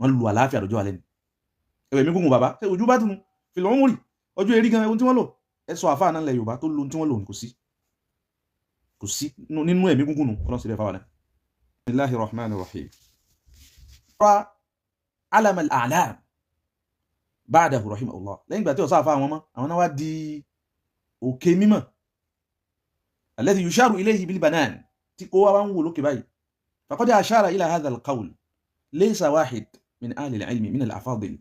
Wọ́n lu àlàáfíà lọ́jọ́ alẹ́ ni. Ẹ̀wẹ̀ mi gúngun bàbá ṣé ojú bá tún fi lọ́wọ́ múrì ọjọ́ eré gan ohun tí wọ́n lò. Ẹ sọ àfáà náà lẹ Yorùbá tó lo ohun tí wọ́n lò, kò sí, kò sí nínú ẹ̀mí gúngun nù. Ọlọ́run sì bẹ́ẹ̀ fáwọn náà. Bismillahir Rahmanir Rahim. Ra alam al-a'lam ba'dahu rahimahullah. Lẹ́yìn ìgbà tí ọ̀sá àfa àwọn ọmọ àwọn náà wá di òkè mímọ̀, alladhi yusharu ilayhi bil banan, tí kó wá ń wò lókè báyìí. Faqad ashara ila hadha al-qawl laysa wahid min ahli al-ilmi min al-afadil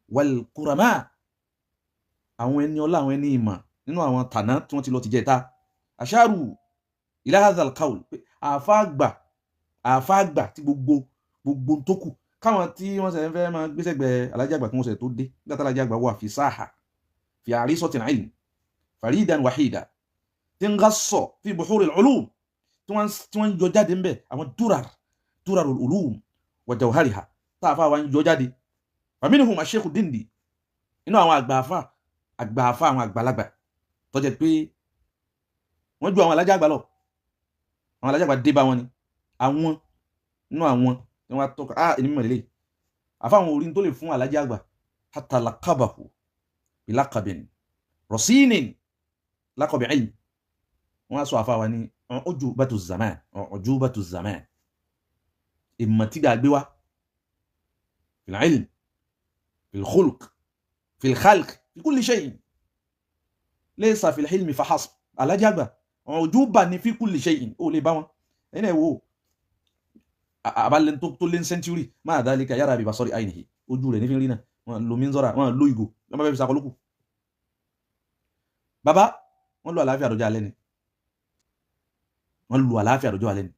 wal qurama. Àwọn ẹni ọlá, àwọn ẹni ìmọ̀ nínú àwọn tàná tí wọ́n ti lọ ti jẹta, asharu ila hadha al-qawl, pé àfáàgbà, àfáàgbà tí gbogbo gbogbo tó kù káwọn tí wọ́n ṣe fẹ́ máa gbéṣẹ́gbẹ́ alájà àgbà kí wọ́n ṣe tó dé, nígbà tí alájà àgbà wà fi sáà fi àrísọ̀tìn ilm faridan wahida tí ń gá sọ fi buhuri al-ulum, tí wọ́n ń yọ jáde ń bẹ̀ àwọn durar, durar al-ulum wa jawhariha, tá a fa wa ń yọ jáde. Faminhum ash-Shaykh Dindi, inú àwọn àgbààfà, àgbààfà, àwọn àgbàlagbà tó jẹ́ pé wọ́n ju àwọn alájà àgbà lọ, àwọn alájà àgbà dé bá wọn ni. Àwọn inú àwọn ni wọ́n tọ́ka, ah, ẹni mímọ̀ lélẹ̀ àfáwọn orí tó lè fún alájà àgbà, hatta laqabahu bilaqabin rasinin laqab ilm. Wọ́n á sọ àfáwa ní ujubatu zaman, ujubatu zaman, ìmọ̀ tí gbàgbé wá fil ilm, fil khulq, fil khalq, fi kulli shay, laysa fil hilmi fahasb. Alájà àgbà ujuba ní fi kulli shay, ó lè bá wọn. Ẹ̀yin náà wò abalẹ̀ tó lé ní sẹ́ńtúrì máa dhalika yára bí basari àìníhì, ojú rẹ̀ ní fi ń rí náà. Wọn lo minzora, wọn lo ìgò, wọn bá fẹ́ fi sakọlókù. Bàbá wọn lo àlàáfíà àdójọ alẹ́ ni, wọn lo àlàáfíà àdójọ alẹ́ ni.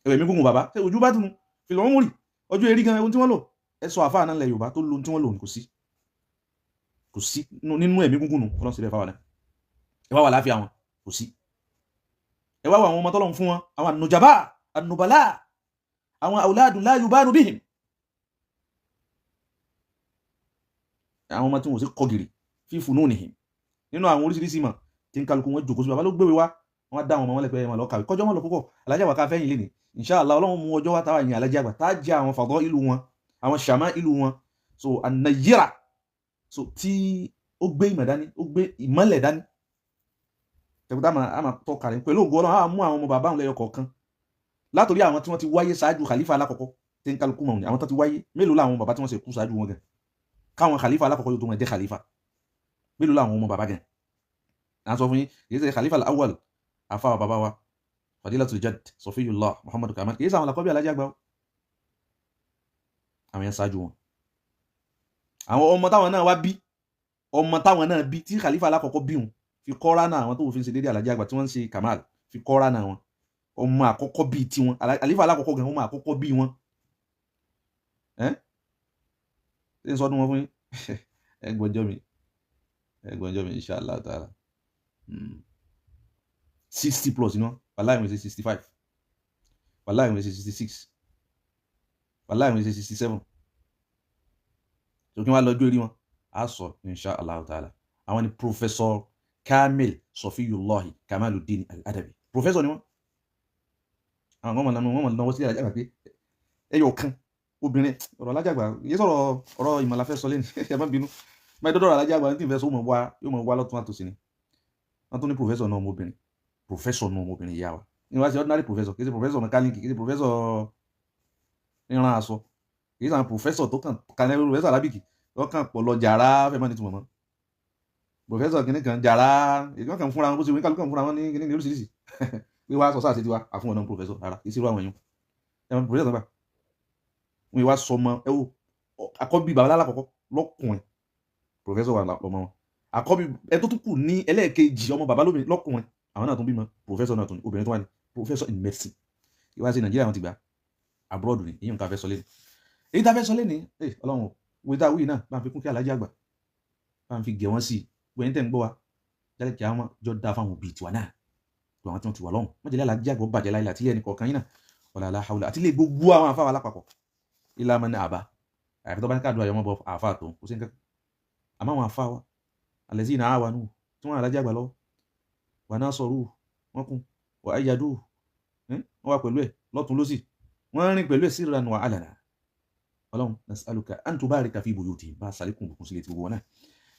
Ẹ̀wẹ̀ mi gúngun bàbá ṣé ojú bá tún fi lọ́wọ́ múrì ọjọ́ eré gan ohun tí wọ́n lò. Ẹ sọ àfáà náà lẹ Yorùbá tó lo ohun tí wọ́n lò, kò sí, kò sí nínú ẹ̀mí gúngun nù. Ọlọ́run sì bẹ́ẹ̀ fáwọn náà. Ẹ wá wà láàfíà wọn, kò sí. Ẹ wá wà àwọn ọmọ tọ́lọ́run fún wọn, àwọn ànùjàbá, ànùbàlá, àwọn awladun la yubanu bihim, àwọn ọmọ tí wọn ò sí kọgìrì fi fununihim nínú àwọn oríṣiríṣi mọ̀ tí ń kálukú wọn jòkó sí. Bàbá ló gbéwèé wá, wọn dá àwọn ọmọ wọn lẹ́pẹ́ wọn lọ kàwé kọjọ́ wọn lọ púpọ̀. Alájà wà ká fẹ́yìn lé ní inshallah. Ọlọ́run mú ọjọ́ wa táwa yìn alájà àgbà tá a jẹ́ àwọn fàdọ́ ìlú wọn, àwọn ṣàmá ìlú wọn, so ànàyíra, so tí ó gbé ìmọ̀ dání, ó gbé ìmọ̀lẹ̀ dání, tẹ̀kútà àmà tọ́ka rẹ̀ pẹ̀lú ògo Ọlọ́run. Á mú àwọn ọmọ bàbá àwọn lẹ́yọ kọ̀ọ̀kan látòrí àwọn tí wọ́n ti wáyé ṣáájú khalifa alákọ̀ọ́kọ́ tí ń kálukú mọ̀ ní àwọn tó ti wáyé. Mélòó làwọn bàbá tí wọ́n ṣe kú ṣáájú wọn gan káwọn khalifa alákọ̀ọ́kọ́ yóò tó wọn jẹ́ khalifa? Mélòó làwọn ọmọ bàbá gan? À ń sọ fún yín, kì í ṣe khalifa al-awwal, àfa bàbá wa fadilatul jadd Safiyullah Muhammadu Kamal, kì í ṣe àwọn làkọ́bí alájà gbà ó, àwọn yẹn ṣáájú wọn. Àwọn ọmọ táwọn náà wá bí, ọmọ táwọn náà bí tí khalifa alákọ̀ọ́kọ́ bí wọn fi kọ́ra náà, àwọn tó fi ń ṣe déédéé alájà àgbà tí wọ́n ń ṣe Kamal fi kọ́ra náà, wọn ọmọ àkọ́kọ́ bíi tiwọn, àlífà alákọ̀ọ́kọ́ gan, ọmọ àkọ́kọ́ bíi wọn. Ẹ́ ṣé n sọdún wọn fún yín? Ẹ gbọ́njọ́ mi, ẹ gbọ́njọ́ mi, inshallah ta'ala. 60 plus iná wàláì, wọ́n ṣe 65, wàláì wọ́n ṣe 66, wàláì wọ́n ṣe 67. Tó kí wọ́n á lọ́jọ́ eré wọn á sọ inshallah ta'ala. Àwọn ni Professor Kamil Sọfiyullahi Kamaluddin Al-Adabi, professor ni wọ́n. Àwọn ọmọ náà wọ́n mọ̀ náwó sí alájàgbà pé ẹyọ kan obìnrin. Ọ̀rọ̀ alájàgbà yé sọ̀rọ̀, ọ̀rọ̀ ìmọ̀láfẹ́ sọ lẹ́nu, ẹ má bínú. Máa dọ́dọ̀ alájàgbà ní tí ìfẹ́ sọ mọ̀ wá, yóò mọ̀ wá lọ́tún àtòsí ni. Wọ́n tún ní professor náà, ọmọbìnrin professor náà, ọmọbìnrin ìyá wa ní wá sí ordinary professor, kì í ṣe professor mechanic, kì í ṣe professor ríran aṣọ, kì í ṣe àwọn professor tó kàn kàn professor arábìkì tó kàn pọ̀ lọ jàrá fẹ́ mọ́ ní tìmọ̀ mọ́ professor kìnnì kan jàrá èyí kan fúnra wọn bó ṣe wí, kálukú kan fúnra wọn ní kìnnì ní oríṣiríṣi pé wá sọ sáà sí tiwa àfún ọ̀nà professor rárá, kì í ṣe irú àwọn èèyàn ẹ̀wọ̀n professor gbà wọn ìwà sọmọ. Ẹ wo àkọ́bí bàbá alákọ̀ọ́kọ́ lọ́kùnrin, professor wà lọ́mọ wọn. Àkọ́bí ẹ tó tún kù ní ẹlẹ́ẹ̀kejì, ọmọ bàbá lóbìnrin lọ́kùnrin, àwọn náà tún bímọ, professor náà tún ní obìnrin tó wà ní professor in medicine. Ìwà sí Nàìjíríà wọn ti gbà, abroad ni. Èyí nǹkan fẹ́ sọ lẹ́nu, èyí tá a fẹ́ sọ lẹ́nu. Ẹ Ọlọ́run wo tá a wí náà, bá ń fi kún kí alájà àgbà bá ń fi gẹ̀ wọ́n sí i. Gbẹ̀yìn tẹ̀ ń gbọ́ wa jálẹ̀ kí àwọn jọ da fáwọn òbí tiwa náà tó àwọn tí wọ́n ti wà lọ́hùn mọ́jẹ̀lẹ́ alájà àgbà bàjẹ́ láìla àtìlẹ́ ẹnì kọ̀ọ̀kan yín náà, wala la hawla, àtìlẹ́ gbogbo àwọn àfáwà lápapọ̀ ilá mọ́ ní àbá. Àyàfi tó bá ní káàdùn àyọmọ́ bọ àfáà tó kò sí nǹkan. Àmọ́ àwọn àfáà wa allazina awanu tí wọ́n alájà àgbà lọ́wọ́ wà náà sọ̀rọ̀ wọ́n kún wà ayyadu, wọ́n wà pẹ̀lú ẹ̀ lọ́tún lọ́sì, wọ́n rìn pẹ̀lú ẹ̀ sirran wa alana. Ọlọ́run nas'aluka an tubarika fi buyutihim, bá a sàlékún bùkún sílẹ̀ tí gbogbo wọn náà.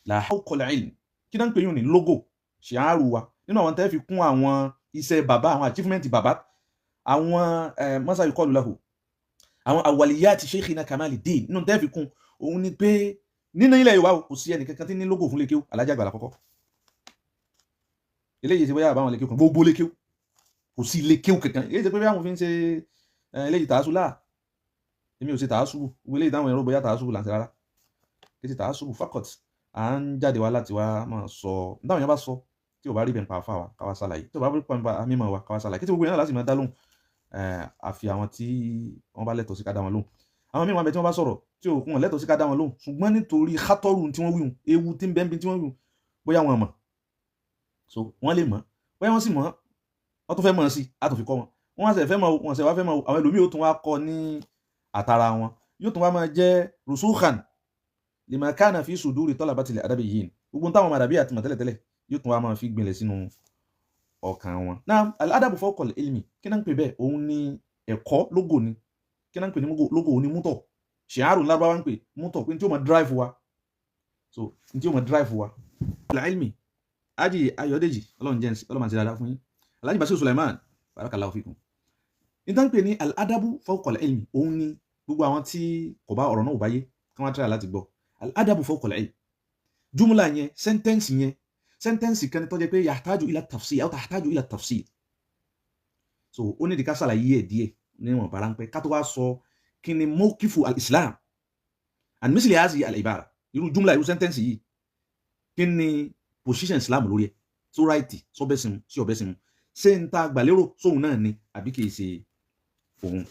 La hawqal ilm, kí náà ń pè yín ní logo ṣìárù wa nínú àwọn tẹ́ fi kún àwọn iṣẹ́ bàbá, àwọn achievement bàbá, àwọn masa yuqalu lahu, àwọn awwaliyati sheikhina Kamaluddin. Nínú tẹ́ fi kún òun ni pé nínú ilẹ̀ Yorùbá kò sí ẹnì kankan tí ní logo fún lékéwú. Alhaji Àgbà lákọ́kọ́. Eléyìí ti bóyá àbáwọn lékéwú kan, gbogbo lékéwú, kò sí lékéwú kankan. Eléyìí ti pé bí àwọn fi ń ṣe eléyìí tààsù láà, èmi ò ṣe tààsù. Gbogbo eléyìí táwọn ẹ̀rọ bóyá tààsù là ń ṣe, rárá, kí ṣe tààsù. Fakọt à ń jáde wá láti wá máa sọ táwọn èèyàn bá sọ tí ò bá rí bẹ́ẹ̀ pa àfa wa, káwá ṣàlàyé. Tí ò bá rí pa mímọ̀ wa, káwá ṣàlàyé. Kí tí gbogbo èèyàn láti máa dá lóhùn, àfi àwọn tí wọ́n bá lẹ́tọ̀ọ́ sí ká dá wọn lóhùn. Àwọn míì wọn bẹ tí wọ́n bá sọ̀rọ̀ tí ò kún wọn lẹ́tọ̀ọ́ sí ká dá wọn lóhùn, ṣùgbọ́n nítorí kátọ́rù tí wọ́n wíhun, ewu tí ń bẹ níbi tí wọ́n wíhun, bóyá wọn mọ̀, so wọ́n lè mọ̀, bóyá wọ́n sì mọ̀, wọ́n tún fẹ́ mọ̀ sí, á tún fi kọ́ wọn. Wọ́n wá sẹ̀ fẹ́ mọ̀, wọ́n sẹ̀ wá fẹ́ mọ̀. Àwọn ẹlòmíì ó tún wá kọ́ ní àtàrà wọn, yóò tún wá máa jẹ́ rusukhan lima kana fi suduri talabatil adabiyyin. Gbogbo táwọn ọmọ àdàbí àti mọ̀tẹ́lẹ̀tẹ́lẹ̀ yóò tún wá máa fi gbìnlẹ̀ sínú ọkàn wọn. Náà al-adabu fawqa al-ilmi, kí náà ń pè bẹ́ẹ̀? Òun ni ẹ̀kọ́, logo ni. Kí náà ń pè ní logo? Òun ni mútọ̀ ṣìárù lárúbáwá ń pè mútọ̀, pé tí ó máa drive wa, so tí ó máa drive wa. Al-ilmi, Aji Ayọ̀dèjì, Ọlọ́run jẹ́ Ọlọ́run àti dáadáa fún yín. Alhaji Basiru Sulaiman, barakallahu fikum. Ní tá ń pè ní al-adabu fawqa al-ilmi, òun ni gbogbo àwọn tí kò bá ọ̀rọ̀ náà ò bá yé kí wọ́n try láti gbọ́. Al-adabu fawqa al-ilm, jumla yẹn, sentence yẹn, sentence kan tó jẹ́ pé yahtaju ila tafsil aw tahtaju ila tafsil. So ó ní ìdíkà ṣàlàyé ẹ̀ díẹ̀ níwọ̀n bára ń pẹ́ ká tó wá sọ kí ni mawqifu al-islam and misli hazihi al-ibara, irú jumla, irú sentence yìí, kí ni position islam lórí ẹ̀? So right, sọ bẹ́ẹ̀ sinmu sí ọ̀bẹ́ sinmu, ṣé n ta gbàlérò sóhun náà ni àbí kìí ṣe òun?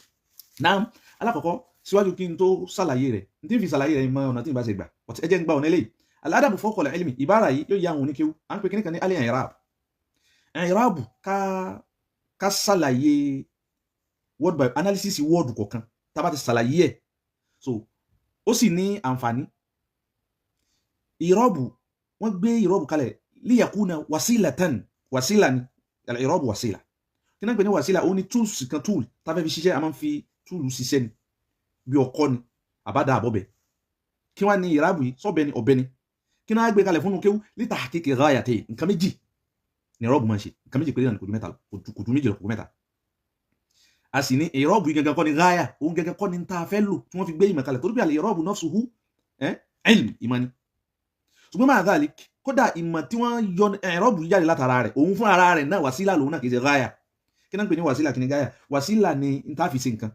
Náà alákọ̀ọ́kọ́, síwájú kí n tó ṣàlàyé rẹ̀, n tí n fi ṣàlàyé rẹ̀ mọ ọ̀nà tí n bá ṣe gbà, ẹ jẹ́ n gba ọ̀nà eléyìí. Al-adabu fawqa al-ilmi, ìbára yìí yóò yá àwọn oníkéwú. À ń pè kíní kan ní al-i'rab. I'rab, ká ṣàlàyé word by analysis, word kọ̀ọ̀kan tá a bá ti ṣàlàyé ẹ̀, so ó sì ní àǹfààní. Ìrọ́bù, wọ́n gbé ìrọ́bù kalẹ̀ liyakuna wasilatan, wasila ni al-i'rab. Wasila, kí náà ń pè ní wasila? Ó ní tools kan, tool tá a fẹ́ fi ṣiṣẹ́. A máa ń fi tool ṣiṣẹ́ ni, bí ọkọ́ ni, àbádá, àbọ̀bẹ̀. Kí wọ́n ní ìrábù yìí? Sọ́bẹ̀ ni, ọ̀bẹ ni. Kí náà gbé kalẹ̀ fún un kéwú? Litahqiqi ghayatayn, nǹkan méjì ni ìrọ́bù máa ń ṣe. Nǹkan méjì péré náà, kò ju mẹ́ta lọ, kò ju méjì lọ, kò ju mẹ́ta. A sì ní ìrọ́bù yìí gangan kọ́ ni gáyà, òun gangan kọ́ ni tá a fẹ́ lò tí wọ́n fi gbé ìmọ̀ kalẹ̀, torí pé al-i'rabu nafsuhu ilm, ìmọ̀ ni. Ṣùgbọ́n ma'a dhalik, kódà ìmọ̀ tí wọ́n yọ ìrọ́bù jáde látara rẹ̀, òun fún ara rẹ̀ náà wàsílà lòun náà, kì í ṣe gáyà. Kí náà ń pè ní wàsílà? Kí ni gáyà? Wàsílà ni n ta fi ṣe nǹkan.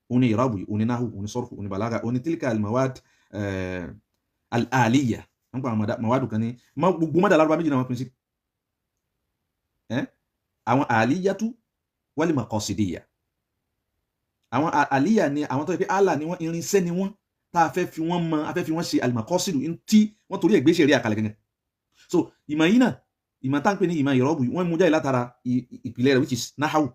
Òun ni ìrọ́bù yìí, òun ni nahu, òun ni sarfu, òun ni balaga, òun ni tilka al-mawad al-aliyya. Wọ́n pa àwọn mawadu kan ní gbogbo mọ́dà lárúbá méjì náà wọ́n pín sí àwọn aliyatu wal maqasidiyya. Àwọn àlíyà ni àwọn tó yẹ pé Allah ni wọ́n, irinṣẹ́ ni wọ́n tá a fẹ́ fi wọ́n mọ, a fẹ́ fi wọ́n ṣe al-maqasidu tí wọ́n torí ẹ̀ gbé ṣẹ̀ríà kalẹ̀ gẹ́gẹ́. So ìmọ̀ yìí náà, ìmọ̀ tá ń pè ní ìmọ̀ ìrọ́bù, wọ́n mú jáde látara ìpìlẹ̀ rẹ̀, which is nahawu.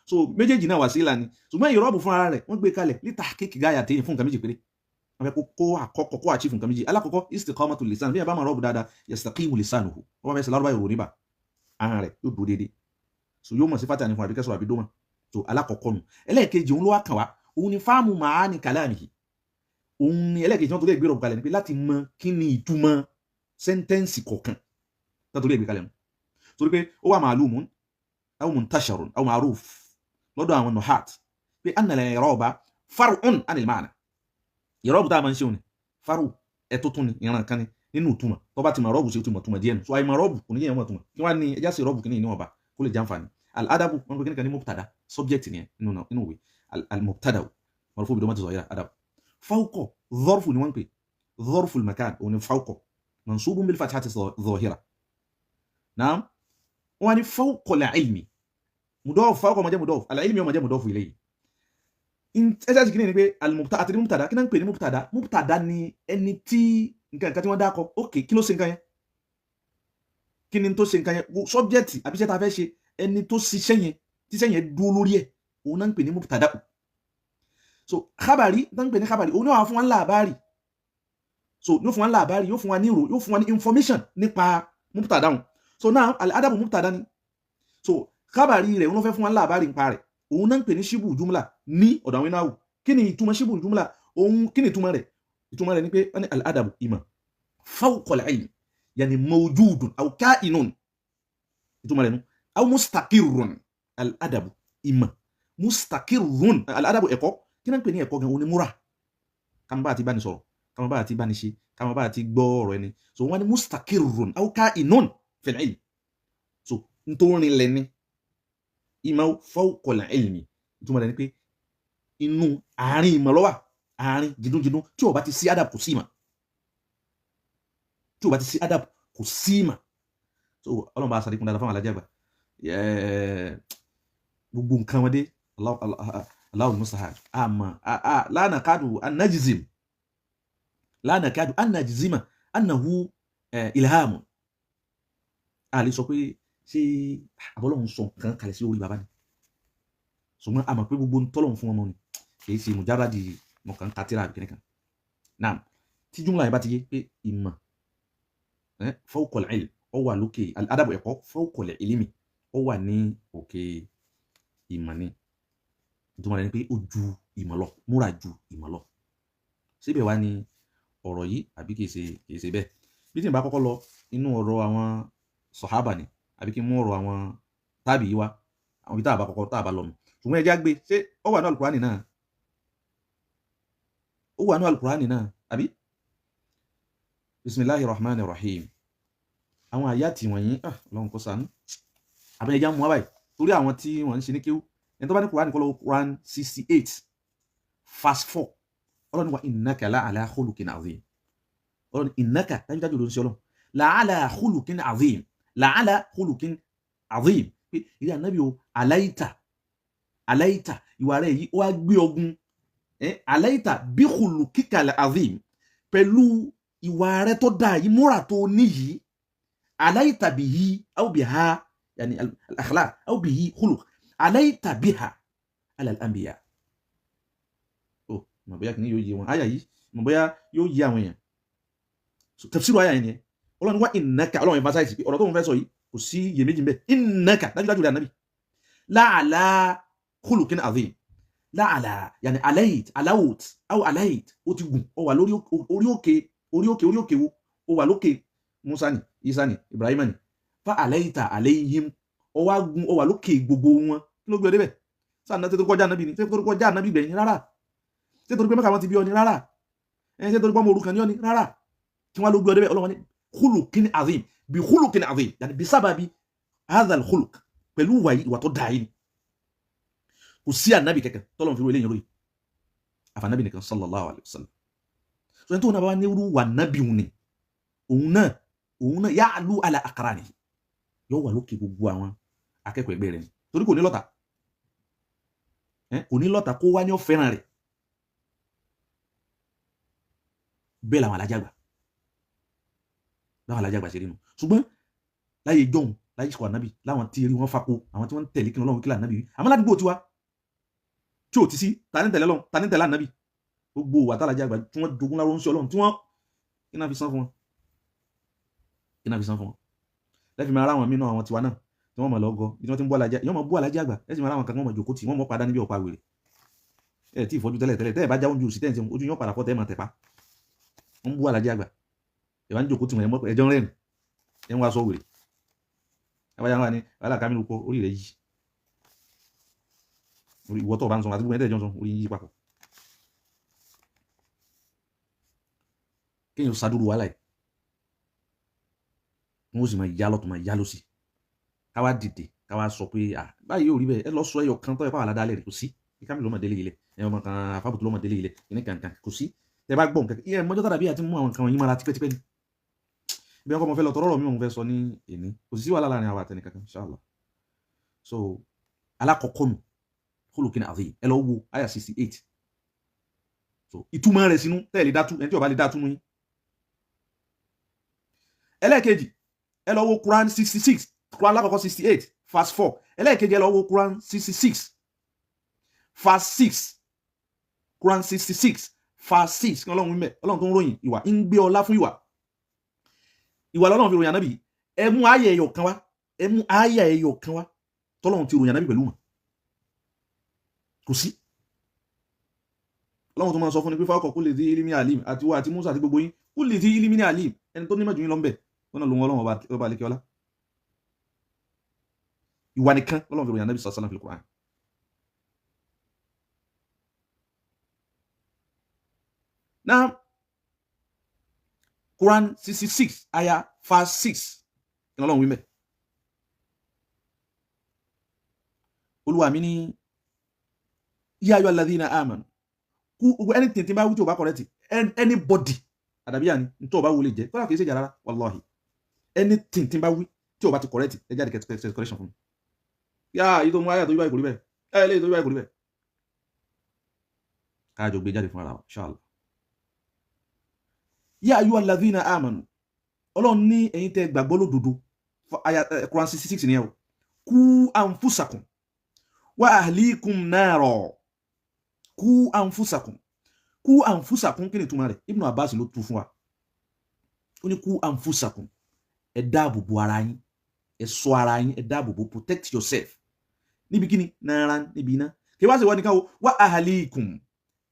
So méjèèjì náà wàsílà ni. Ṣùgbọ́n ìrọ́bù fún ara rẹ̀, wọ́n gbé kalẹ̀ li tahqiqi ghayatayn, fún nǹkan méjì péré. Wọ́n fẹ́ kó àkọ́kọ́ kó achieve nǹkan méjì. Alákọ̀ọ́kọ́, istiqamatul lisan. Bí ẹ bá máa rọ́bù dáadáa, yastaqimu lisanuhu, wọ́n bá fẹ́ sọ lárúbá, ìrò níbà ahọ́n rẹ̀ yóò dúró déédéé, so yóò mọ̀ sí fata ní fún àbíkẹ́sọ̀ àbí dómà. So alákọ̀ọ́kọ́ nù. Ẹlẹ́ẹ̀kejì, òun ló wá kàn wá, òun ni fáàmù ma'ani kalamihi. Òun ni ẹlẹ́ẹ̀kejì tí wọ́n torí ẹ̀gbẹ́ rọ̀ kalẹ̀ ni pé láti mọ kí ni ìtumọ̀ sentence kọ̀ọ̀kan tó torí ẹ̀gbẹ́ kalẹ̀ nù, torí pé ó wà ma'lumun aw muntasharun aw ma'ruf lọ́dọ̀ àwọn nuhat pé anna al-i'raba far'un anil ma'na. Ìrọ́bù tá a máa ń ṣe òní faru ẹ̀ tó tún ni ìran kan ni nínú ìtumọ̀. Tó bá ti mọ̀ rọ́ọ̀bù sí, ó ti mọ̀ túmọ̀ díẹ̀ nù. So àìmọ̀ rọ́ọ̀bù kò ní yẹn mọ̀ túmọ̀. Kí wọ́n á ní ẹjá sí rọ́ọ̀bù kí ní ìníwọ̀nba kó lè jàǹfààní. Al-adabu, wọn pe kíni kan ní mubtada, subject ni nínú ìwé. Al-mubtada marfu bi ti zahira. Adab fawqa, dharfu ni wọ́n pè, dharfu al-makan, òun ni fawqa, mansubun bil fathati zahira. Naam, wọ́n ní fawqa al-ilmi mudaf, fawqa máa jẹ́ mudaf, al-ilmi ó máa jẹ́ mudaf ilayhi. Ẹsẹ̀ sì kìíní ni pé al-mubtada àti ní mubtada. Kí náà ń pè ní mubtada? Mubtada ni ẹni tí nǹkan nǹkan tí wọ́n dákọ. Ok, kí ló ṣe nǹkan yẹn? Kí ni tó ṣe nǹkan yẹn? Subject àbí iṣẹ́ tá a fẹ́ ṣe, ẹni tó ṣiṣẹ́ yẹn, tíṣẹ́ yẹn dúró lórí ẹ̀, òun náà ń pè ní mubtada. So khabari náà ń pè ní khabari, òun náà wà fún wa ní làbárì. So yóò fún wa ní làbárì, yóò fún wa ní ìrò, yóò fún wa ní information nípa mubtada wọn. So now al-adabu mubtada ni. So khabari rẹ̀, òun ló fẹ́ fún wa ní làbárì nípa rẹ̀. Òun náà ń pè ní shibu jumla ní ọ̀dọ̀ àwọn ináwó. Kí ni ìtumọ̀ shibu jumla? Òun kí ni ìtumọ̀ rẹ̀? Ìtumọ̀ rẹ̀ ni pé wọ́n ní al-adabu, ìmọ̀, fawqa al-ilm, yani mawjudun aw ka'inun, ìtumọ̀ rẹ̀ nu, aw mustaqirrun. Al-adabu, ìmọ̀, mustaqirrun. Al-adabu, ẹ̀kọ́. Kí náà ń pè ní ẹ̀kọ́ gan? Onímúra kàmá bá àti bá ní sọ̀rọ̀, kàmá bá àti bá ní ṣe, kàmá bá àti gbọ́ ọ̀rọ̀ ẹni. So wọ́n ní mustaqirrun aw ka'inun fil ilm. So nítorí lẹ́ni ìmọ̀ fawqa al-ilmi, ìtumọ̀ rẹ̀ ni pé inú àárín ìmọ̀ ló wà, àárín jìdúnjìdún. Tí ó bá ti sí adab, kò sí ìmọ̀. Tí ó bá ti sí adab, kò sí ìmọ̀. So Ọlọ́run bá aṣàlékún dáadáa fáwọn alájà àgbà. Gbogbo nǹkan wọn dé, Allahu musta'an. Àmọ́ la nakadu an najzim, la nakadu an najzima annahu ilhamu. A lè sọ pé ṣé àbọ́lọ́hún sọ nǹkan kalẹ̀ sí orí bàbá ni, ṣùgbọ́n a mọ̀ pé gbogbo ntọ́lọ́hún fún ọmọ ni, kì í ṣe mujarradi mọ̀kàn katira àbí kìnìkan náà. Tí jumla yẹn bá ti yé pé ìmọ̀ fawqa al-ilm, ó wà lókè adabu, ẹ̀kọ́, fawqa al-ilmi, ó wà ní òkè ìmọ̀ ni, ìtumọ̀ rẹ̀ ni pé ó ju ìmọ̀ lọ, múra ju ìmọ̀ lọ. Síbẹ̀ wá ní ọ̀rọ̀ yìí, àbí kìí ṣe bẹ́ẹ̀? Bí tí n bá kọ́kọ́ lọ inú ọ̀rọ̀ àwọn sọ̀hábà ni, àbí kí n mú ọ̀rọ̀ àwọn tábì yìí wá, àwọn ibi tá a bá kọ́kọ́ tá a bá lọ nù. Ṣùgbọ́n ẹja gbé, ṣé ó wà ní alukurani náà? Ó wà ní alukurani náà, àbí? Bisimilahi rahman rahim. Àwọn àyà tí wọ̀nyí, Ọlọ́run kó ṣàánú. Àbí ẹja mú wá báyìí, torí àwọn tí wọ́n ń ṣe ní kéwú. Ẹni tó bá ní kurani, kọ́ lọ Quran 68 verse 4. Ọlọ́run wa innaka la ala khuluqin azim. Ọlọ́run innaka, dájúdájú ló ń ṣe Ọlọ́run, la ala khuluqin azim, la ala khuluqin azim, pé ìrẹ́ ànábì o, aláìta aláìta, ìwà rẹ̀ yìí ó wá gbé ọgùn aláìta bí khuluqika azim, pẹ̀lú ìwà rẹ̀ tó dáa yìí, múra tó níyìí, aláìta bihi aw biha, yani al-akhlaq, aw bihi khuluq, aláìta biha ala al-anbiya. Ó mọ̀ bóyá kìíní yóò yé wọn, àyà yìí, mọ̀ bóyá yóò yé àwọn èèyàn. So tafsiru àyà yẹn ni Ọlọ́run wá innaka. Ọlọ́run emphasize pé ọ̀rọ̀ tó ń fẹ́ sọ yìí, kò sí iyèméjì ń bẹ. Innaka, dájúdájú rẹ̀ ànábì, la'ala khuluqin azim. La'ala yani alayt, alawt aw alayt, ó ti gùn, ó wà lórí orí òkè, orí òkè, orí òkè wo? Ó wà lókè Musa ni, Isa ni, Ibrahim ni. Fa alayta alayhim, ó wá gun, ó wà lókè gbogbo wọn. Kí ló gbé ọ débẹ̀? Sáà náà tètè kọjá ànábì ni? Tètè kọjá ànábì gbẹ̀yìn? Rárá. Ṣé torí pé Mẹ́kà wọn ti bí ọ ni? Rárá. Ẹ ṣé torí pé ọmọ òrukàn ni ọ ni? Rárá. Kí wọ́n ló gbé ọ débẹ̀? Ọlọ́wọ́n ní khuluqin azim, bi khuluqin azim, yani bi sábàbí hadha al-khuluq, pẹ̀lú ìwà yìí, ìwà tó dáa yìí ni. Kò sí ànábì kẹ̀kẹ́ tọ́lọ́run fi wọlé yẹn lóye, àfànábì nìkan, sallallahu alayhi wa sallam. So ẹni tó náà bá wá ní irú wà nábì òun ni, òun náà ya'lu ala aqranihi, yóò wà lókè gbogbo àwọn akẹ́kọ̀ọ́ ẹgbẹ́ rẹ̀ ni, torí kò ní lọ́tà, kò ní lọ́tà kó wá ní ó fẹ́ràn rẹ̀. Bẹ́ẹ̀ làwọn alájàgbà, báwọn alájàgbà ṣe rí nu. Ṣùgbọ́n láyé jọ̀hún, láyé sọ̀rọ̀ ànábì, láwọn tí rí wọn fako, àwọn tí wọ́n ń tẹ̀lé kí Ọlọ́run kí lànábì wí. Àmọ́ ládùúgbò tiwa tí ò ti sí ta ní tẹ̀lé Ọlọ́run, ta ní tẹ̀lé ànábì, gbogbo wà tá alájàgbà tí wọ́n jogún láró ń ṣe Ọlọ́run tí wọ́n kí náà fi san fún wọn, kí náà fi san fún wọn. Lẹ́fì máa ráwọn mí náà, àwọn tiwa náà tí wọ́n mọ̀ lọ́gọ́ bí wọ́n ti ń bú alájà, yọ́n mọ̀ bú alájà àgbà. Ẹ sì máa ráwọn kan, wọ́n mọ̀ jòkó tì wọ́n, mọ̀ padà níbi ọ̀pá wèrè. Ẹ tí ìfọ́jú tẹ́lẹ̀ tẹ́lẹ̀, tẹ́ ẹ bá jáwọ́ ju òsì tẹ́ǹtì, ojú yọ́n padà fọ́, tẹ́ ẹ máa tẹ̀pa. Wọ́n ń bú alájà àgbà, ẹ bá ń jòkó tì wọ́n, ẹjọ́ ń rẹ́rìn, ẹ ń wá sọ wèrè. Ẹ wáyà wà ní wàhálà Kamilu kọ orí rẹ̀ yìí, ìwọ tó bá ń sọ àti gbogbo ẹ̀ tẹ́ jọ ń sọ, orí yí papọ̀. Kéèyàn sadúró wàhálà yìí, wọn ó sì máa yá lọ́tún, máa yá lọ́sì. Káwá dìde, káwá sọ pé à báyìí yóò rí bẹ́ẹ̀. Ẹ lọ sọ ẹyọ kan tó yẹ fáwọn aládàá rẹ̀, kò sí. Kí Kamilu lọ́mọ délé ilẹ̀ ẹ, ọmọ kan àfàbùtù lọ́mọ délé ilẹ̀ kìíní kankan, kò sí. Tẹ bá gbọ́ nǹkan ẹ mọ́jọ́ tàbí àti mú àwọn nǹkan wọ̀nyí mọ́ra tipẹ́tipẹ́ ni. Bí wọn kọ́ mọ fẹ́ lọ tọrọ mi, òun fẹ́ sọ ní èní, kò sí wàhálà láàrin àwọn àtẹnì kankan, inshallah. So alákọ̀ọ́kọ́ nù, khuluqin azim. Ẹ lọ wo àyà 68. So ìtumọ̀ rẹ̀ sínú tẹ́ẹ̀ lè dátú, ẹni tí ó bá lè dátú nù yín. Ẹlẹ́ẹ̀kejì, ẹ lọ wo Quran 66. Quran alákọ̀ọ́kọ́ 68 verse 4. Ẹlẹ́ẹ̀kejì, ẹ lọ wo Quran 66 verse 6. Quran 66 verse 6, kí Ọlọ́run wí mẹ́. Ọlọ́run tó ń ròyìn ìwà, ń gbé ọlá fún ìwà, ìwà lọ́lọ́run fi ròyìn ànábì. Ẹ mú àyà ẹyọ kan wá, ẹ mú àyà ẹyọ kan wá tọ́lọ́run ti ròyìn ànábì pẹ̀lú wọn. Kò sí. Ọlọ́run tó máa sọ fún ni pé fáwọn kulli dhi ilmin alim, àti wa àti Musa àti gbogbo yín, kulli dhi ilmin alim, ẹni tó nímọ̀ jù yín lọ ń bẹ̀ wọn náà lòun Ọlọ́run ọba àlekè ọlá. Ìwà nìkan Ọlọ́run fi ròyìn Ànábì sallallahu alaihi wasallam fil Qur'an. Now Quran 66 aya verse 6 kí Ọlọ́run wí mẹ́. Olúwa mi ní ya ayyuhal ladhina amanu, kú anything tí bá wí tí o bá correct anybody àdàbíyà ni n tó o bá wọlé jẹ kọ́lá kìí ṣe ìjà rárá, wallahi anything tí bá wí tí o bá ti correct ẹ jáde kẹ correction fún mi. Yá èyí tó mú ayé àtọ́jú báyìí kò rí bẹ́ẹ̀, ẹ lè tó báyìí kò rí bẹ́ẹ̀, káàjọ gbé jáde fún ara wa inshallah. Ya ayyuhal ladhina amanu, Ọlọ́run ní ẹ̀yin tẹ́ gbàgbọ́ lódodo, Quran 66 ni ẹ o, kú anfusakum wa ahlikum nara, kú anfusakum, kú anfusakum, kí ni ìtumọ̀ rẹ̀? Ibn Abbas ló tú fún wa, ó ní kú anfusakum, ẹ dáàbò bo ara yín, ẹ ṣọ́ ara yín, ẹ dáàbò bo, protect yourself níbi kíni náírà, níbi iná. Kí wá sí wọ́n nìkan o, wa ahlikum,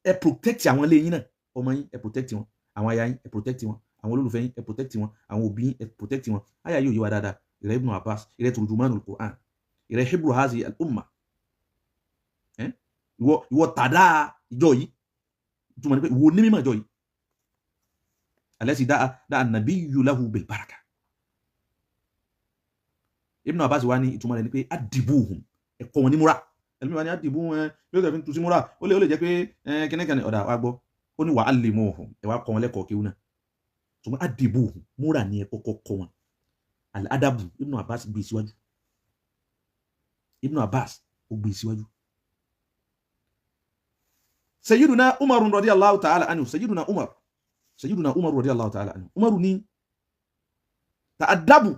ẹ protect àwọn ilé yín náà, ọmọ yín ẹ protect wọn, àwọn aya yín ẹ protect wọn, àwọn olólùfẹ́ yín ẹ protect wọn, àwọn òbí yín ẹ protect wọn. Aya yóò yé wa dáadáa. Ìrẹ Ibn Abbas, ìrẹ turjumanul Qur'an, ìrẹ hibru hazi al-umma, ìwọ tàdá ìjọ yìí, túmọ̀ ní pé ìwọ onímọ̀ ìjọ yìí, alẹ́sì dáa nabiyyu lahu bil baraka. Ibn Abbas wa ní ìtumọ̀ rẹ̀ ní pé adibuhum, ẹ̀kọ́ wọn ní múra. Ẹlòmíì wa ní adibuhum, ẹ bí ó tẹ̀ fi ń tu sí múra, ó lè jẹ́ pé kẹ́nẹ́kẹ́nẹ́ ọ̀dà wa gbọ́, ó ní wa allimuhum, ẹ wá kọ́ wọn lẹ́kọ̀ọ́ kéwú náà. Ṣùgbọ́n adibuhum, múra ní ẹ kọ́kọ́ kọ́ wọn. Al-adabu, Ibn Abbas gbé síwájú, Ibn Abbas ó gbé síwájú. Sayyiduna Umar radiyallahu ta'ala anhu, Sayyiduna Umar, Sayyiduna Umar radiyallahu ta'ala anhu, Umar ní ta'addabu,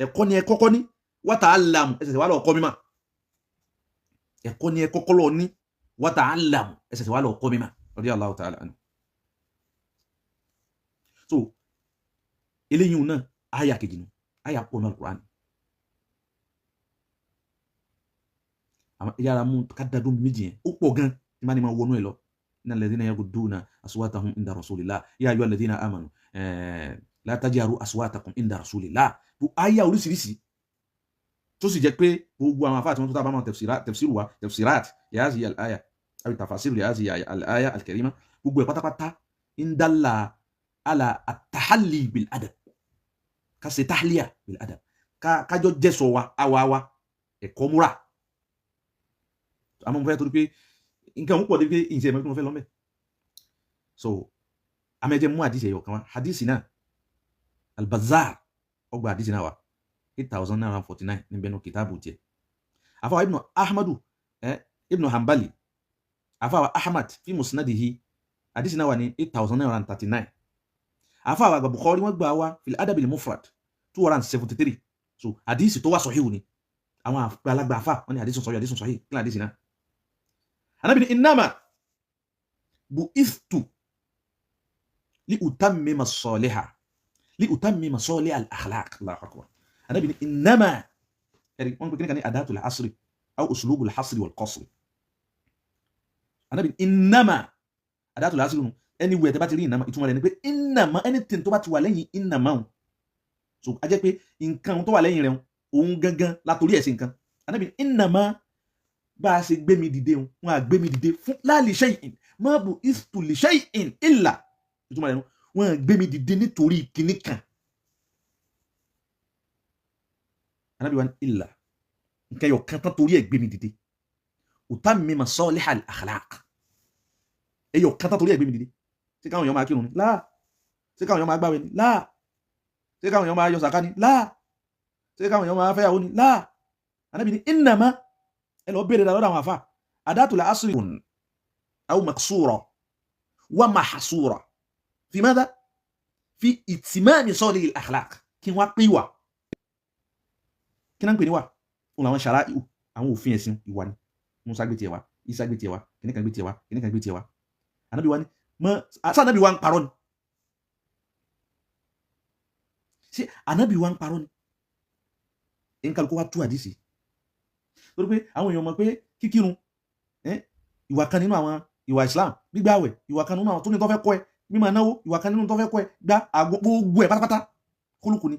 ẹ̀kọ́ ni ẹ kọ́kọ́ ní, wa ta'allamu, ẹ ṣẹ̀ṣẹ̀ wá lọ kọ́ mímọ̀. Ẹ̀kọ́ ni ẹ kọ́kọ́ lọ ní, wa ta'allamu, ẹ ṣẹ̀ṣẹ̀ wá lọ kọ́ mímọ̀, radiyallahu ta'ala anhu. So eléyìí náà àyà kejì nù, àyà pọ̀ náà Al-Qur'an. Àwọn yàrá mú ká dádó méjì yẹn ó pọ̀ gan tí máa ní máa wọnú ẹ lọ. Innal ladhina yagudduna aswatahum inda rasulillah, ya ayyuhal ladhina amanu la tajharu aswatakum inda rasulillah. Àyà oríṣiríṣi tó sì jẹ́ pé gbogbo àwọn afáàtì wọn tó tábà máa tafsir wa tafsirat li hazihi al-aya àbí tafasir li hazihi al-aya al-karima, gbogbo ẹ̀ pátápátá ń dálà ala at-tahalli bil adab, ká ṣe tahliya bil adab, kájọ jẹ́sọ̀ wa àwa wa ẹ̀kọ́ múra. Àmọ́ mo fẹ́ torí pé nǹkan òun pọ̀ dé pé ìṣe ẹ̀mọ́ tí mo fẹ́ lọ́mẹ́. So amẹ́jẹ́ mú àdìsí ẹ̀yọ̀ kan wá, àdìsí náà Al-Bazzar ọgbà àdìsí náà wá 8949 níbẹ̀ nù kìtàbù tiẹ̀. Àfàwà Ibn Ahmadu Ibn Hanbali, àfàwà Ahmad fi musnadihi, àdìsí náà wà ní 8939. Àfàwà àgbà Bukhari wọ́n gbà wá fil Adab al-Mufrad 273. So àdìsí tó wà sọ̀híù ni àwọn àgbàlagbà àfà wọ́n ní àdìsí sọ̀híù, àdìsí sọ̀híù kí ni àdìsí náà? Ànábì ní innama bu'ithtu li utammima as-saliha, li utammima salih al-akhlaq. Allahu akbar. Ànábì ní innama, ẹ̀rí wọ́n pè kíníkà ní adatul hasri aw uslubul hasri wal qasri. Ànábì ní innama adatul hasri nù, anywhere tẹ́ bá ti rí innama, ìtumọ̀ rẹ̀ ni pé innama, anything tó bá ti wà lẹ́yìn innama o. So a jẹ́ pé nǹkan tó wà lẹ́yìn rẹ̀ òun gangan látòrí ẹ̀ sí nǹkan. Ànábì ní innama, bá a ṣe gbé mi dìde, wọn à gbé mi dìde fún la li shay'in, ma bu'ithtu li shay'in illa, ìtumọ̀ rẹ̀ wọn à gbé mi dìde nítorí kinní kan. Ànábì wa ní illa, nǹkan yọ̀ kan tán torí ẹ̀ gbé mi dìde, utammima salihal akhlaq, ẹ̀yọ̀ kan tán torí ẹ̀ gbé mi dìde. Ṣé káwọn èèyàn máa kírun ni? Láà. Ṣé káwọn èèyàn máa gbàwẹ̀ ni? Láà. Ṣé káwọn èèyàn máa yọ sàká ni? Láà. Ṣé káwọn èèyàn máa fẹ́yàwó ni? Láà. Ànábì ní innama, ẹ lọ bèèrè lọ́dọ̀ àwọn àfà, adatul asri aw maqsura wa mahsura fi madha fi itimami salihil akhlaq, kí wọ́n pín ìwà, kí náà ń pè ní wà, òun làwọn ṣàrá àwọn òfin ẹ̀sìn ìwà ni. Musa gbé tiẹ̀ wá, Isa gbé tiẹ̀ wá, kìnìkan gbé tiẹ̀ wá, kìnìkan gbé tiẹ̀ wá. Ànábì wa ni mọ sá, Ànábì wa ń parọ́ ni? Ṣé Ànábì wa ń parọ́ ni? Nǹkan kó wá tú àdìsí torí pé àwọn èèyàn mọ̀ pé kíkírun ìwà kan nínú àwọn Ìwà Islam, gbígbààwẹ̀, ìwà kan nínú àwọn tó ní tó fẹ́ kọ́ ẹ, mímọ náwó, ìwà kan nínú tó fẹ́ kọ́ ẹ, gba àgbo gbogbo ẹ pátápátá kólùkù ni.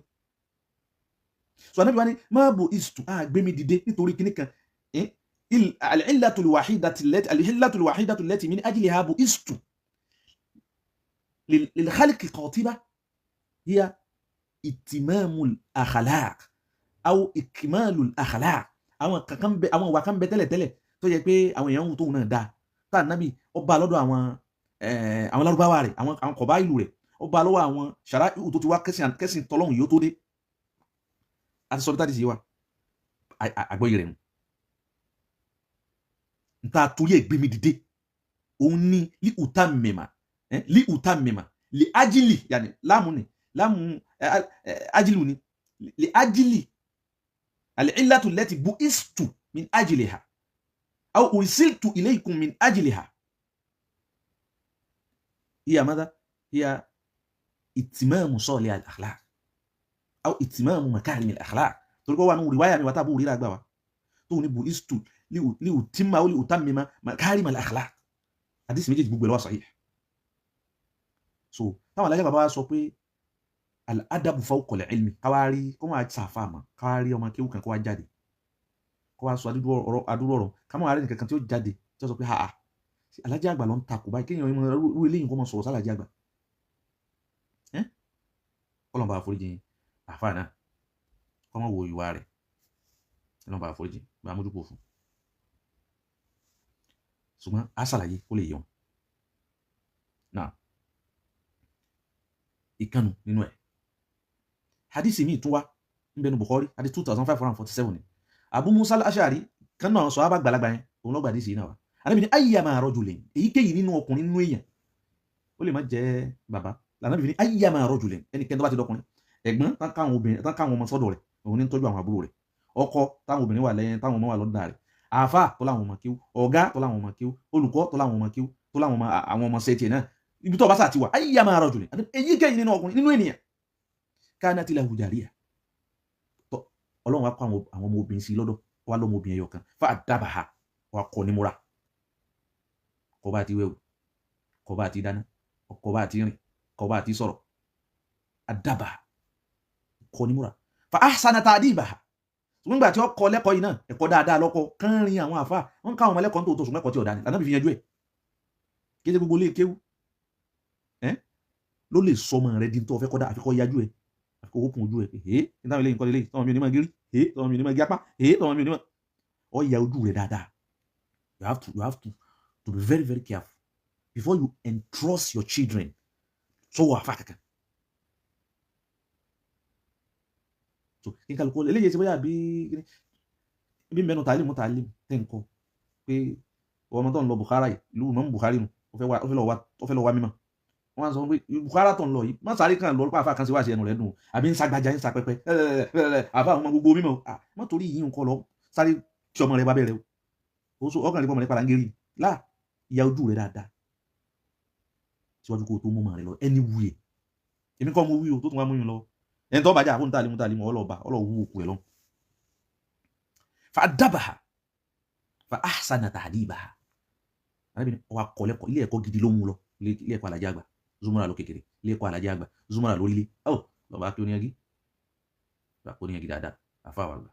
So Ànábì wa ní má bo istu àgbé mi dìde nítorí kíní kan, al-illatul wahidatu allati al-illatul wahidatu allati min ajliha bu istu lil khalqi qatiba hiya itimamul akhlaq aw ikmalul akhlaq. Àwọn kankan bẹ, àwọn ìwà kan bẹ tẹ́lẹ̀tẹ́lẹ̀ tó yẹ pé àwọn èèyàn ń wù tóun náà dáa tá Ànábì ọba lọ́dọ̀ àwọn àwọn Lárúbáwá rẹ̀, àwọn kọ̀bá ìlú rẹ̀, ọba lọ́wọ́ àwọn ṣàrá ìhù tó ti wá kẹ́sìn tọ́lọ́hùn yìí ó tó dé. Àti sọ bí táàdì sí wa àgbọ́yé rẹ̀ nù. Nta torí ẹ̀ gbé mi dìde òun ní li utammima, li utammima li ajili, yàní láàmú ni láàmú ajilu ni li ajili al-illatu allati bu'istu min ajliha aw ursiltu ilaykum min ajliha hiya madha hiya itimamu salih al-akhlaq aw itimamu makarim al-akhlaq. Torí kọ́ wà nù riwaya mi wà tábù rírà gbà wá tó ní bu'istu li utimma aw li utammima makarim al-akhlaq. Àdìsí méjèèjì gbogbo ẹ̀ ló wà sahih. So táwọn alájà bàbá wa sọ pé al-adabu fawqa al-ilmi, káwárí kó máa ṣàfà mọ́, káwárí ọmọ kéwù kan kó wá jáde kó wá sọ adúrú ọ̀rọ̀, ká máa rí nǹkan kan tí ó jáde tí ó sọ pé ha alájà àgbà ló ń takò báyìí, kéèyàn ìmọ̀ irú eléyìí kó máa sọ̀rọ̀ sálàjà àgbà. Kọ́lọ́n bá àforíjì àfà náà, kọ́ máa wo ìwà rẹ̀, kọ́lọ́n bá àforíjì bá mójúkò fún, ṣùgbọ́n a ṣàlàyé kó lè yé wọn. Náà ìkànnù nínú ẹ̀, hadisi mi tún wá nbẹnu Bukhari, hadisi 2547 ni Abu Musa al-Ash'ari kan náà sọ abá gbalagbà yẹn, òun lọ́gbà hadisi yìí náà wá. Ànábì ní ayyama rajulin, èyíkéyìí nínú ọkùnrin nínú èèyàn, ó lè má jẹ́ bàbá. Ànábì ní ayyama rajulin, ẹnikẹ́ni tó bá ti dọkùnrin, ẹ̀gbọ́n tán káwọn obìnrin tán káwọn ọmọ sọ́dọ̀ rẹ̀, òun ní ń tọ́jú àwọn àbúrò rẹ̀, ọkọ táwọn obìnrin wà lẹ́yìn táwọn ọmọ wà lọ́dọ̀ rẹ̀, àáfà tó láwọn ọmọ kíw, ọ̀gá tó láwọn ọmọ kíw, olùkọ́ tó láwọn ọmọ kíw, tó láwọn àwọn ọmọ sẹ́tì náà, ibi tó bá sà ti wà, ayyama rajulin, èyíkéyìí nínú ọkùnrin nínú ènìyàn, kanat lahu jariya, tọ Ọlọ́run wa kọ àwọn ọmọ obìnrin sí lọ́dọ̀, wa lọ́mọ obìnrin ẹyọ kan, fa adabaha, wa kọ ní múra, kọ bá ti wẹ̀wù, kọ bá ti dáná, kọ bá ti rìn, kọ bá ti sọ̀rọ̀, adabaha, kọ ní múra, fa ahsana ta'dibaha. Ṣùgbọ́n gbà tí ó kọ lẹ́kọ̀ọ́ yìí náà, ẹ̀kọ́ dáadáa lọ́kọ kán rin àwọn àfa wọn káwọn ọmọ lẹ́kọ̀ọ́ tó tó, ṣùgbọ́n ẹ̀kọ́ tí ọ̀dà ni Ànábì fi yanjú ẹ̀. Kí ṣe gbogbo ilé kéwú ló lè sọmọ rẹ di tó fẹ́ kọ́ dá, àfikọ́ yájú ẹ̀, àfikọ́ òkun ojú ẹ̀, ee ní táwọn eléyìí nǹkan lélẹ́yìí, tọ́mọ mi ò ní máa gírí, ee tọ́mọ mi ò ní máa gíapá, ee tọ́mọ mi ò ní máa ọ ya ojú rẹ dáadáa. You have to be very very careful before you entrust your children sọ́wọ́ àfa kankan. So kí n kálukú eléyìí ṣe bóyá bí mẹ́nu tàlímù tàlímù tẹ̀ ń kọ́ pé ọmọ tó ń lọ Bukhara yìí, ìlú mọ́mú Bukhari nù, ó fẹ́ lọ wá mímọ́. Wọ́n á sọ pé Bukhara tó ń lọ yìí má sáré kan lọ pa àfa kan sí wá sí ẹnu rẹ̀ dùn, àbí ń sagbájá ń sapẹpẹ àfa àwọn ọmọ gbogbo mímọ́, má torí yìí ń kọ́ lọ sáré tí ọmọ rẹ bá bẹ̀rẹ̀ o, ọkàn rẹ pọ̀ mọ́ rẹ padà ń gérí láà, ìyá ojú rẹ dáadáa síwájú kó o tó mú ọmọ rẹ lọ ẹni wuyè. Èmi kọ́ mo wí o tó tún wá mú yín lọ ẹni tó bàjẹ́ àfún tàlímù tàlímù ọlọ́ọ̀bà ọlọ́ọ̀wú òkú ẹ̀ lọ. Fa adabaha fa ahsana ta'dibaha. Arábìnrin ọwọ́ akọ̀lẹ́kọ̀ọ́ ilé ẹ̀kọ́ gidi ló mú lọ, ilé ẹ̀kọ́ alájà àgbà Zumura ló kékeré, ilé ẹ̀kọ́ alájà àgbà Zumura lórílẹ̀ ọ̀ lọ́ba kí oníyagi, lọ́ba kí oníyagi dáadáa àfa àwọn àgbà.